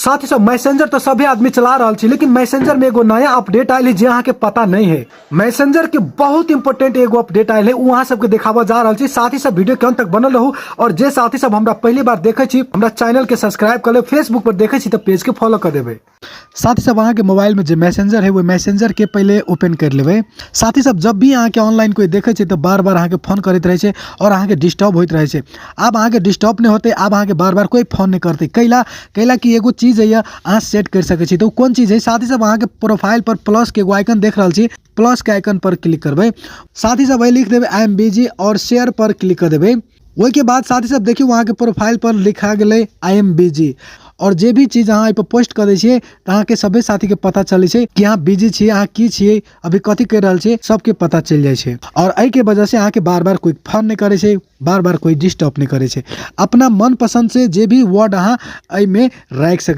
साथ ही सब मैसेंजर तो सभी आदमी चला रहल छी, लेकिन मैसेंजर में एगो नया अपडेट आयल है जे अहाँ के पता नहीं है। मैसेंजर के बहुत इंपॉर्टेंट एगो अपडेट आयल है, वो अहाँ सबके देखाबऽ जा रहल छी। साथ ही सब वीडियो के अंत तक बनल रहू और जे साथी सब हमरा पहली बार देखे छी, हमरा चैनल के सब्सक्राइब कर लेब, फेसबुक पर देखे छी तो पेज के फॉलो कर देबै। साथ ही सब अहाँ के मोबाइल में जे मैसेंजर है वो मैसेंजर के पहले ओपन कर लेबै। साथ ही सब जब भी अहाँ के ऑनलाइन कोई देखे छै तो बार बार अहाँ के फोन करैत रहै छै और अहाँ के डिस्टर्ब होइत रहै छै। आब अहाँ के डिस्टर्ब नहीं होते, आब अहाँ के बार बार कोई फोन नहीं करते। कैला कैला कि एगो चीज है अहाँ सेट कर सकै छी, तो कोन चीज है। साथ ही सब अहाँ के प्रोफाइल पर प्लस के एगो आइकन देख रहल छी, प्लस के आइकन पर क्लिक करबै। साथ ही सब वही लिख देबै I am busy और शेयर पर क्लिक कर देबै। ओहि के बाद साथ ही सब देखियौ अहाँ के प्रोफाइल पर लिखा गेलै I am busy और जे भी चीज अहाँ एहि पर पोस्ट कऽ दै छियै तऽ अहाँके सभे साथीके पता चलै छै कि अहाँ बिजी छियै, अहाँ की छियै, अभी कथी करि रहल छियै, सबके पता चलि जाइ छै। और एहिके वजहसँ अहाँके बार बार कोइ फोन नहि करै छै, बार बार कोइ डिस्टर्ब नहि करै छै। अपना मन पसन्द से जे भी वर्ड अहाँ एहिमे राखि सकै।